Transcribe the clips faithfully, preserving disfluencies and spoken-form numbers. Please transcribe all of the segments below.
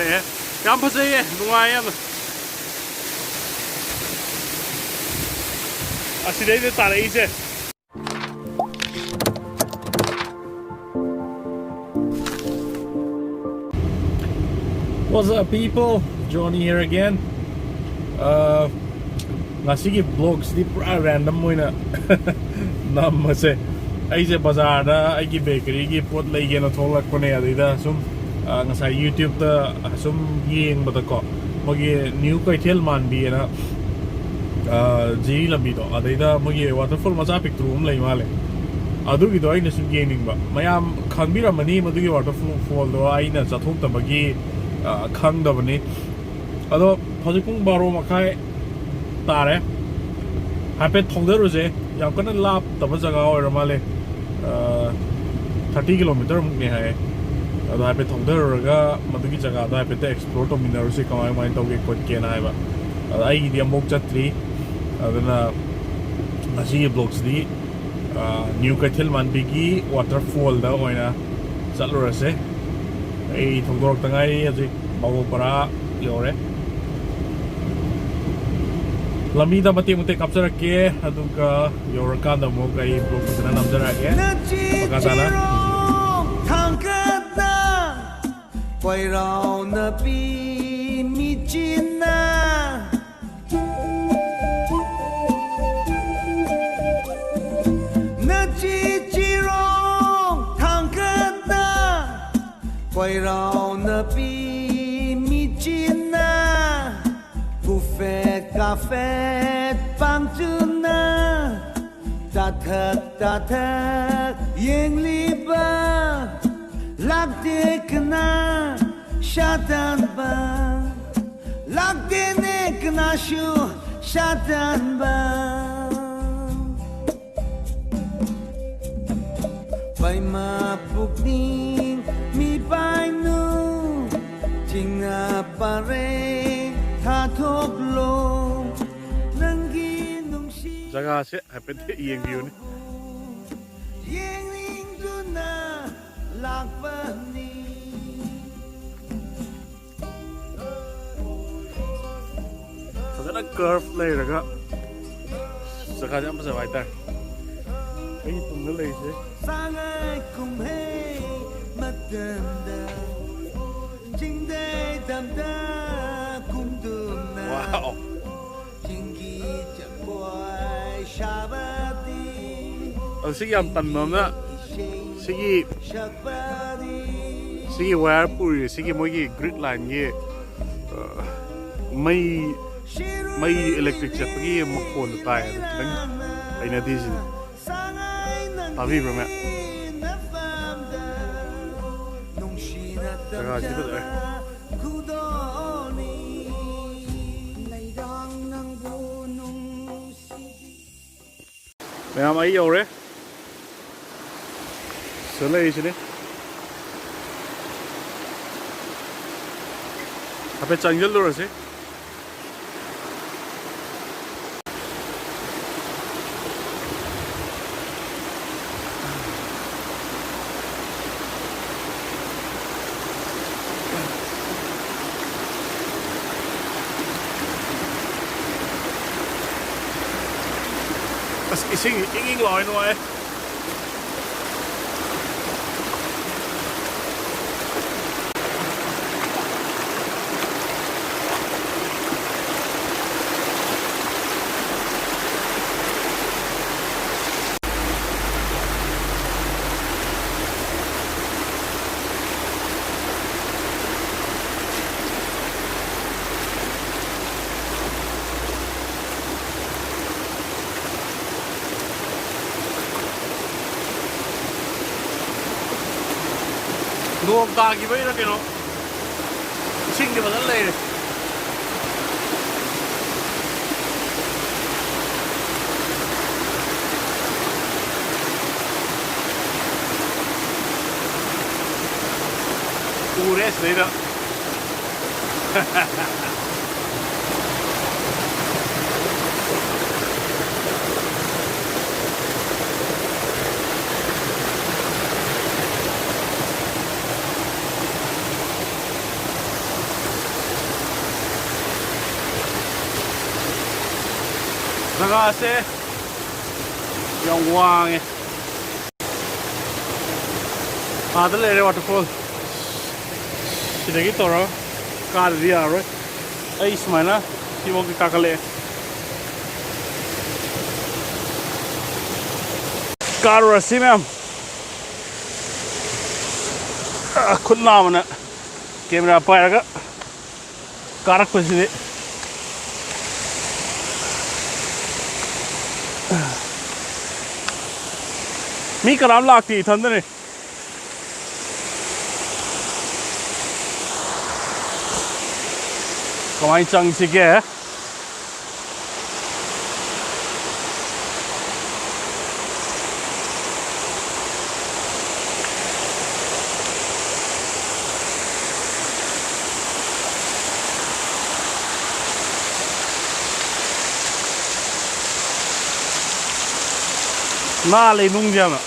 ꯂꯩꯑꯦ꯫ ꯌꯥꯝ ꯐꯖꯩꯌꯦ, ꯅꯨꯡꯉꯥꯏꯌꯦ ꯌꯥꯝꯅ꯫ ꯑꯁꯤꯗꯩꯗ ꯇꯥꯔꯛꯏꯁꯦ꯫ What's up, people? Johnny here again. Uh, ꯉꯁꯤꯒꯤ ꯕ꯭ꯂꯣꯒꯁꯤꯗꯤ ꯄꯨꯔꯥ ꯔꯦꯟꯗꯝ ꯑꯣꯏꯅ ꯅꯝꯃꯁꯦ꯫ ꯑꯩꯁꯦ ꯕꯖꯥꯔꯗ ꯑꯩꯒꯤ ꯕꯦꯀꯔꯤꯒꯤ ꯄꯣꯠ ꯂꯩꯒꯦꯅ ꯊꯣꯛꯂꯛꯄꯅꯦ꯫ ꯑꯗꯩꯗ ꯁꯨꯝ, ꯑ, ꯉꯁꯥꯏ YouTube-ꯇ ꯁꯨꯝ ꯌꯦꯡꯕꯗꯀꯣ, ꯃꯣꯏꯒꯤ ꯅ꯭ꯌꯨ ꯀꯩꯊꯦꯜ ꯃꯥꯟꯕꯤꯅ, ꯑ, ꯖꯤꯔꯤ ꯂꯝꯕꯤꯗꯣ, ꯑꯗꯩꯗ ꯃꯣꯏꯒꯤ ꯋꯥꯇꯔꯐꯣꯜ ꯃꯆꯥ ꯄꯤꯛꯇ꯭ꯔꯨ ꯑꯃ ꯂꯩ ꯃꯥꯜꯂꯦ꯫ ꯑꯗꯨꯒꯤꯗꯣ ꯑꯩꯅ ꯁꯨꯝ ꯌꯦꯡꯅꯤꯡꯕ꯫ ꯃꯌꯥꯝ ꯈꯪꯕꯤꯔꯝꯃꯅꯤ ꯃꯗꯨꯒꯤ ꯋꯥꯇꯔꯐꯣꯜꯗꯣ, ꯑꯩꯅ ꯆꯠꯊꯣꯛꯇꯕꯒꯤ, ꯑ, ꯈꯪꯗꯕꯅꯤ꯫ ꯑꯗꯣ ꯍꯧꯖꯤꯛ ꯄꯨꯡ ꯕꯥꯔꯣ ꯃꯈꯥꯏ ꯇꯥꯔꯦ꯫ ꯍꯥꯏꯐꯦꯠ ꯊꯧꯗꯔꯨꯁꯦ꯫ ꯌꯥꯝ ꯀꯟꯅ ꯂꯥꯞꯇꯕ ꯖꯒꯥ ꯑꯣꯏꯔ ꯃꯥꯜꯂꯦ꯫ ꯑ, ꯊꯥꯔꯇꯤ ꯀꯤꯂꯣꯃꯤꯇꯔ ꯃꯨꯛꯅꯦ ꯍꯥꯏꯌꯦ꯫ ꯑꯗꯣ ꯍꯥꯏꯐꯦꯠ ꯊꯧꯗꯔꯨꯔꯒ ꯃꯗꯨꯒꯤ ꯖꯒꯥꯗꯣ ꯍꯥꯏꯐꯦꯠꯇ ꯑꯦꯛꯁꯄ꯭ꯂꯣꯔ ꯇꯧꯃꯤꯟꯅꯔꯨꯁꯦ, ꯀꯃꯥꯏ ꯀꯃꯥꯏꯅ ꯇꯧꯒꯦ ꯈꯣꯠꯀꯦꯅ ꯍꯥꯏꯕ꯫ ꯑꯗꯣ ꯑꯩꯒꯤꯗꯤ ꯑꯃꯨꯛ ꯆꯠꯇ꯭ꯔꯤ꯫ ꯑꯗꯨꯅ ꯉꯁꯤꯒꯤ ꯕ꯭ꯂꯣꯒꯁꯤꯗꯤ, ꯑ, ꯅ꯭ꯌꯨ ꯀꯩꯊꯦꯜ ꯃꯥꯟꯕꯤꯒꯤ ꯋꯥꯇꯔꯐꯣꯜꯗ ꯑꯣꯏꯅ ꯆꯠꯂꯨꯔꯁꯦ꯫ ꯑꯩ ꯊꯧꯗꯣꯔꯛꯇ ꯉꯥꯏꯔꯤ ꯍꯧꯖꯤꯛ꯫ ꯕꯥꯕꯨꯄꯔꯥ ꯌꯧꯔꯦ꯫ ꯂꯝꯕꯤꯗ ꯃꯇꯦꯛ ꯃꯇꯦꯛ ꯀꯥꯞꯆꯔꯛꯀꯦ, ꯑꯗꯨꯒ ꯌꯧꯔꯀꯥꯟꯗ ꯑꯃꯨꯛ ꯑꯩ ꯕ꯭ꯂꯣꯒ ꯐꯖꯅ ꯅꯝꯖꯔꯛꯑꯒꯦ꯫ ꯃꯈꯥ ꯇꯥꯅ꯫ ꯅꯆꯤꯟ ꯆꯤꯔꯣ ꯊꯥꯡꯒꯠꯅ ꯀꯣꯏꯔꯥꯎꯅꯕꯤ ꯃꯤꯆꯤꯟꯅ ꯅꯆꯤ ꯆꯤꯔꯣꯡ ꯊꯥꯡꯒꯠꯅ ꯀꯣꯏꯔꯥꯎꯅꯕꯤ ꯃꯤꯆꯤꯟꯅ ꯀꯨꯐꯦꯠ ꯀꯥꯐꯦꯠ ꯄꯥꯡꯆꯨꯅ ꯇꯥꯊꯛ ꯇꯥꯊꯛ ꯌꯦꯡꯂꯤꯕ ꯂꯥꯛꯇꯦ ꯀꯅꯥ ꯁꯥꯇꯥꯟꯕ ꯂꯥꯛꯇꯦꯅꯦ ꯀꯅꯥꯁꯨ ꯁꯥꯇꯥꯟꯕ ꯄꯩꯃ ꯄꯨꯛꯅꯤꯡ ꯃꯤꯄꯥꯏꯅꯨ ꯆꯤꯡꯅ ꯄꯔꯦ ꯊꯥꯊꯣꯛꯂꯣ ꯅꯪꯒꯤ ꯅꯨꯡꯁꯤ ꯖꯒꯥꯁꯦ ꯍꯥꯏꯐꯦꯠ ꯌꯦꯡꯕꯤꯌꯨꯅꯦ꯫ ꯌꯦꯡꯅꯤꯡꯗꯨꯅ ꯂꯥꯛꯄꯅꯤ꯫ ꯀꯔꯐ ꯂꯩꯔꯒ ꯖꯒꯥꯁꯦ ꯌꯥꯝ ꯐꯖꯕ ꯍꯥꯏꯇꯥꯔꯦ꯫ ꯑꯩꯒꯤ ꯇꯨꯡꯗ ꯂꯩꯔꯤꯁꯦ ꯁꯉꯥꯏ ꯀꯨꯝꯍꯩ ꯃꯇꯝꯗ ꯆꯤꯡꯗꯩ ꯇꯝꯗ ꯀꯨꯝꯗꯨꯅ ꯋꯥꯎ꯫ ꯆꯤꯡꯒꯤ ꯖꯒꯣꯏ ꯁꯥꯕꯗꯤ꯫ ꯑꯗꯣ ꯁꯤꯒꯤ ꯌꯥꯝ ꯇꯟꯕ ꯑꯃꯅ ꯁꯤꯒꯤ, ꯁꯤꯒꯤ ꯋꯥꯌꯔ ꯄꯨꯔꯤ, ꯁꯤꯒꯤ ꯃꯣꯏꯒꯤ ꯒ꯭ꯔꯤꯗ ꯂꯥꯏꯟꯒꯤ, ꯑ, ꯃꯩ, ꯃꯩ ꯏꯂꯦꯛꯇ꯭ꯔꯤꯛ ꯆꯠꯄꯒꯤ ꯃꯈꯣꯟꯗꯣ ꯇꯥꯏ꯫ ꯑꯗꯨ ꯈꯤꯇꯪ ꯍꯩꯅꯗꯦ ꯁꯤꯅꯤ꯫ ꯇꯥꯕꯤꯕ꯭ꯔꯥ, ꯃꯌꯥꯝ? ꯖꯒꯥꯁꯤ ꯐꯖꯔꯦ꯫ ꯃꯌꯥꯝ, ꯑꯩ ꯌꯧꯔꯦ꯫ ꯁꯤꯗ ꯂꯩꯔꯤꯁꯤꯅꯦ꯫ ꯍꯥꯏꯐꯦꯠ ꯆꯪꯁꯤꯜꯂꯨꯔꯁꯤ꯫ ꯑꯁ, ꯏꯁꯤꯡ ꯏꯪ ꯏꯪ ꯂꯥꯎꯋꯦ, ꯅꯨꯡꯉꯥꯏ꯫ ꯅꯣꯡ ꯇꯥꯈꯤꯕꯩꯔ ꯀꯩꯅꯣ, ꯏꯁꯤꯡꯗꯤ ꯐꯖꯅ ꯂꯩꯔꯦ꯫ ꯎꯔꯦ ꯁꯤꯗꯩꯗ꯫ ꯖꯒꯥꯁꯦ ꯌꯥꯝ ꯋꯥꯡꯉꯦ꯫ ꯑꯥꯗ ꯂꯩꯔꯦ waterfall꯫ ꯁꯤꯗꯒꯤ ꯇꯧꯔꯒ ꯀꯥꯗꯗꯤ ꯌꯥꯔꯔꯣꯏ꯫ ꯑꯩ ꯁꯨꯃꯥꯏꯅ ꯁꯤꯐꯥꯎꯗꯤ ꯀꯥꯈꯠꯂꯛꯑꯦ꯫ ꯀꯥꯔꯨꯔꯁꯤ ꯃꯌꯥꯝ꯫ ꯑ, ꯈꯨꯠ ꯅꯥꯝꯃꯅ camera ꯄꯥꯏꯔꯒ ꯀꯥꯔꯛꯄꯁꯤꯗꯤ꯫ ꯃꯤ ꯀꯅꯥꯝ ꯂꯥꯛꯇꯦ, ꯏꯊꯟꯗꯅꯦ꯫ ꯀꯃꯥꯏꯅ ꯆꯪꯁꯤꯒꯦ? ꯅꯥꯜꯂꯦ ꯏꯃꯨꯡꯁꯦ ꯌꯥꯝꯅ꯫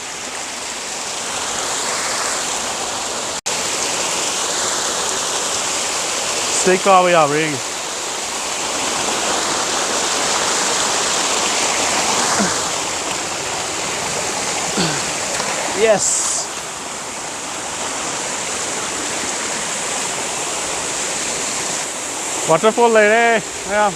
ꯁꯤꯗꯩ ꯀꯥꯕ ꯌꯥꯕ꯭ꯔꯥ ꯌꯦꯡꯒꯦ꯫ Yes! Waterfall ꯂꯩꯔꯦ ꯃꯌꯥꯝ꯫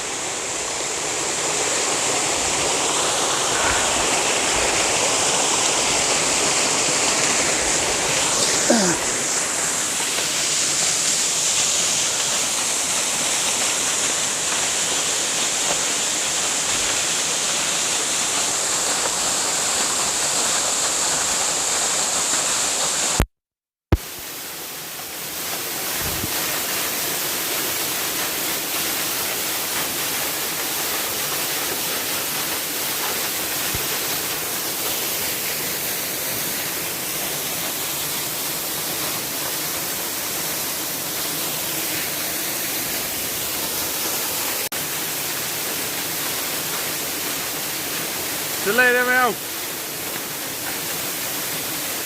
ꯁꯤꯗ ꯂꯩꯔꯦ ꯃꯌꯥꯝ꯫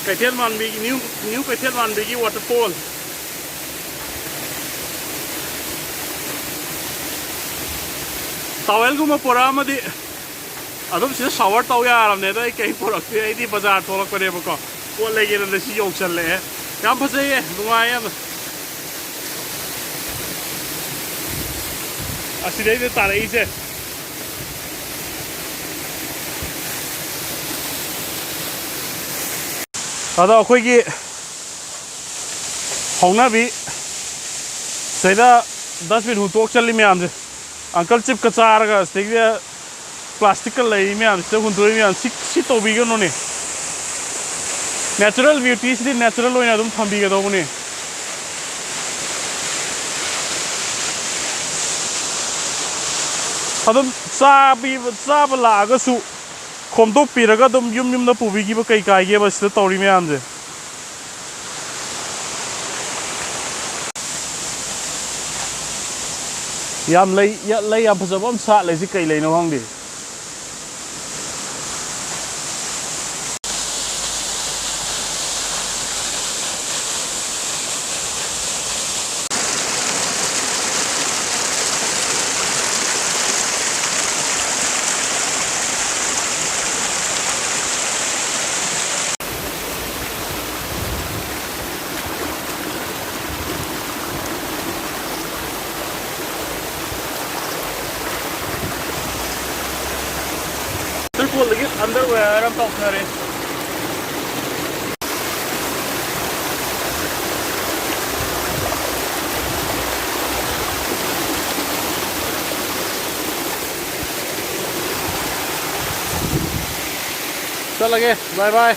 ꯀꯩꯊꯦꯜ ꯃꯥꯟꯕꯤꯒꯤ, ꯅ꯭ꯌꯨ, ꯅ꯭ꯌꯨ ꯀꯩꯊꯦꯜ ꯃꯥꯟꯕꯤꯒꯤ waterfall꯫ Towelꯒꯨꯝꯕ ꯄꯣꯔꯛꯑꯝꯃꯗꯤ ꯑꯗꯨꯝ ꯁꯤꯗ ꯁꯥꯋꯔ ꯇꯧ ꯌꯥꯔꯕꯅꯦ꯫ ꯑꯗꯣ ꯑꯩ ꯀꯩꯝ ꯄꯨꯔꯛꯇꯦ, ꯑꯩꯗꯤ ꯕꯖꯥꯔ ꯊꯣꯛꯂꯛꯄꯅꯦꯕꯀꯣ, ꯄꯣꯠ ꯂꯩꯒꯦꯅ꯫ ꯁꯤ ꯌꯧꯁꯜꯂꯛꯑꯦ꯫ ꯌꯥꯝ ꯐꯖꯩꯌꯦ, ꯅꯨꯡꯉꯥꯏꯌꯦ ꯌꯥꯝꯅ꯫ ꯑꯁꯤꯗꯩꯗ ꯇꯥꯔꯛꯏꯁꯦ꯫ ꯑꯗꯣ ꯑꯩꯈꯣꯏꯒꯤ ꯍꯧꯅꯕꯤ ꯁꯤꯗꯩꯗ ꯗꯁꯕꯤꯟ ꯍꯨꯟꯇꯣꯛ ꯆꯠꯂꯤ ꯃꯌꯥꯝꯁꯦ꯫ ꯑꯪꯀꯜ ꯆꯤꯞꯀ ꯆꯥꯔꯒ ꯁꯤꯗꯩꯗ ꯄ꯭ꯂꯥꯁꯇꯤꯛꯀ ꯂꯩꯔꯤ ꯃꯌꯥꯝꯁꯤꯗ ꯍꯨꯟꯗꯣꯛꯏ ꯃꯌꯥꯝ ꯁꯤ, ꯁꯤ ꯇꯧꯕꯤꯒꯅꯨꯅꯦ꯫ ꯅꯦꯆꯔꯦꯜ ꯕ꯭ꯌꯨꯇꯤꯁꯤꯗꯤ ꯅꯦꯆꯔꯦꯜ ꯑꯣꯏꯅ ꯑꯗꯨꯝ ꯊꯝꯕꯤꯒꯗꯧꯕꯅꯤ꯫ ꯑꯗꯨꯝ ꯆꯥꯕꯤ-, ꯆꯥꯕ ꯂꯥꯛꯑꯒꯁꯨ ꯈꯣꯝꯗꯣꯛꯄꯤꯔꯒ ꯑꯗꯨꯝ ꯌꯨꯝ ꯌꯨꯝꯗ ꯄꯨꯕꯤꯈꯤꯕ ꯀꯩ ꯀꯥꯏꯒꯦꯕ ꯁꯤꯗ ꯇꯧꯔꯤ ꯃꯌꯥꯝꯁꯦ? ꯌꯥꯝ ꯂꯩ, ꯌꯥ-, ꯂꯩ ꯌꯥꯝ ꯐꯖꯕ ꯑꯃ ꯁꯥꯠꯂꯦ꯫ ꯁꯤ ꯀꯩ ꯂꯩꯅꯣ ꯈꯪꯗꯦ꯫ ꯇꯨꯔꯀꯣꯜꯗꯒꯤ ꯑꯟꯗꯔꯋꯦꯌꯔ ꯑꯃ ꯇꯧꯊꯔꯦ꯫ ꯆꯠꯂꯒꯦ꯫ ꯕꯥꯏ ꯕꯥꯏ꯫